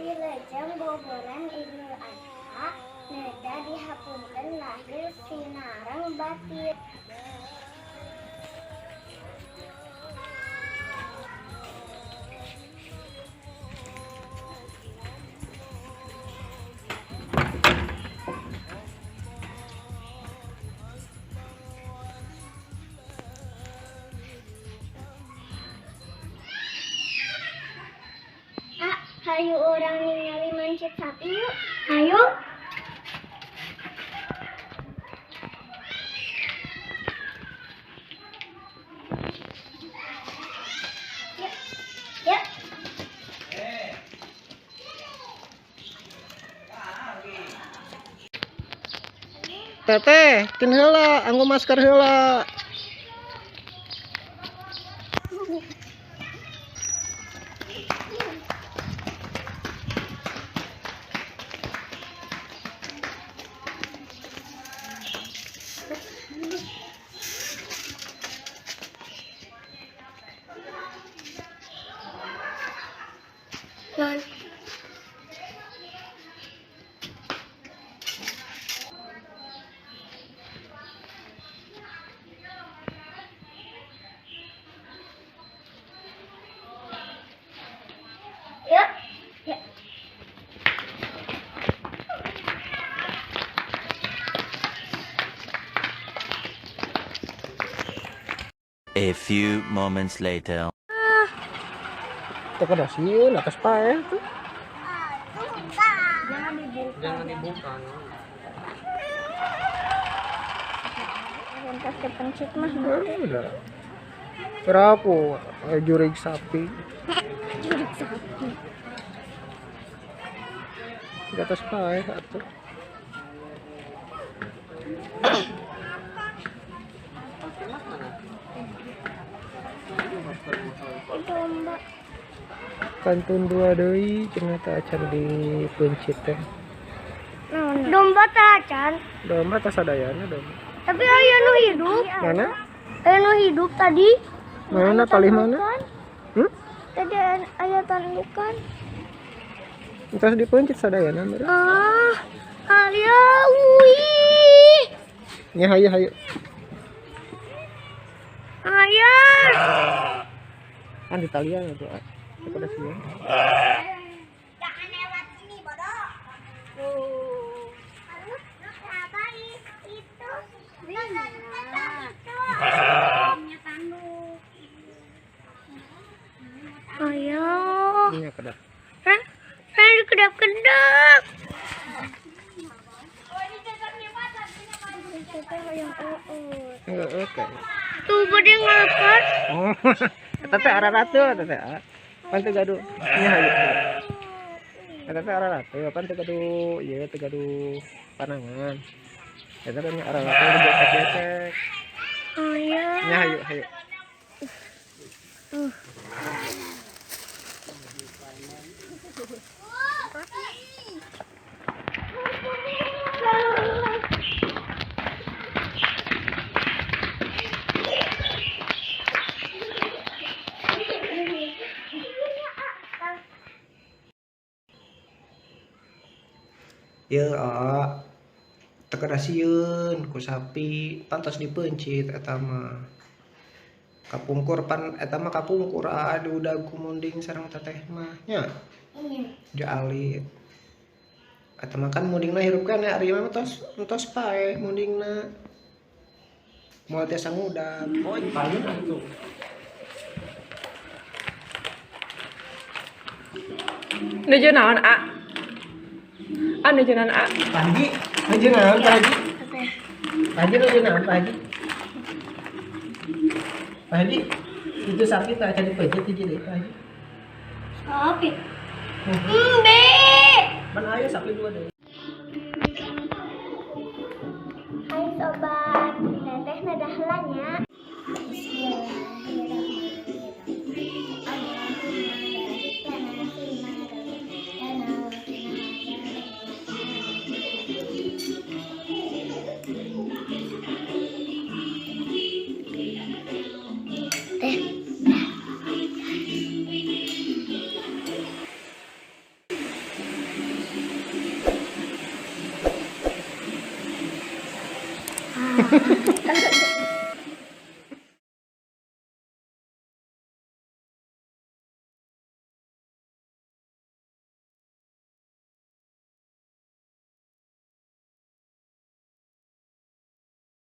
Wilujeng boboran Idul Adha neda dihapunten lahir sinareng batin. Ah, hayu urang ningali mencit sapi yuk. Hayu. Yuk. Yuk. Teteh, keun heula, anggo masker heula. Non. Yuk. Yuk. A few moments later. Teu kada sieun atas paeh tuh. Jangan dibuka. Pentas kepencit mah. Udah. Berapa jurig sapi Jurik sapi. Di atas paeh atuh. Domba. Kantun dua deui cenah teh acan dipeuncit teh. Domba teh acan. Domba teh sadayana domba. Tapi aya nu hidup. Mana? Aya nu hidup tadi. Mana palih mana? Hmm? Tadi aya tandukan. Entos dipeuncit sadayana meureun. Ah, aya wih. Nya hayu hayu. Aya. Kan di talian atuh. Teu kada sieun. Jangan lewat sini, bodoh. Tuh. Apa itu? Ayo. Nya kedap. Hah? Saya kedap-kedap. Heeh, oke. Tuh, bade ngelepas. Oh, eta teh araratu eta teh. Pan teu gaduh. Nya hayu. Eta teh araratu, pan teu gaduh ieu teu gaduh panangan. Eta teh nya araratu digesek-gesek. Ayo. Nya hayu hayu. Ye aa, teu kada sieun ku sapi, pan tos dipeuncit eta mah. Kapungkur pan eta mah kapungkur aa diudag ku munding sareng teteh mah nya. Dialit. Eta mah kan mundingna hirup keneh ari mah tos entos paeh mundingna. Moal tiasa ngudag. Oh, payun atuh. Nuju naon, A? A nuju naon, A? Pak Haji, nuju naon Pak Haji? Pak Haji nuju naon Pak Haji? Pak Haji, itu sapi tak jadi peuncit hiji deui Pak Haji. Sapi. Embe. Pan aya sapi dua deui. Hai sobat, teteh nedah heula nya. Bismillahirrahmanirrahim. Allahumma barik lana fima razaqtana wa qina adzabannar. Teh.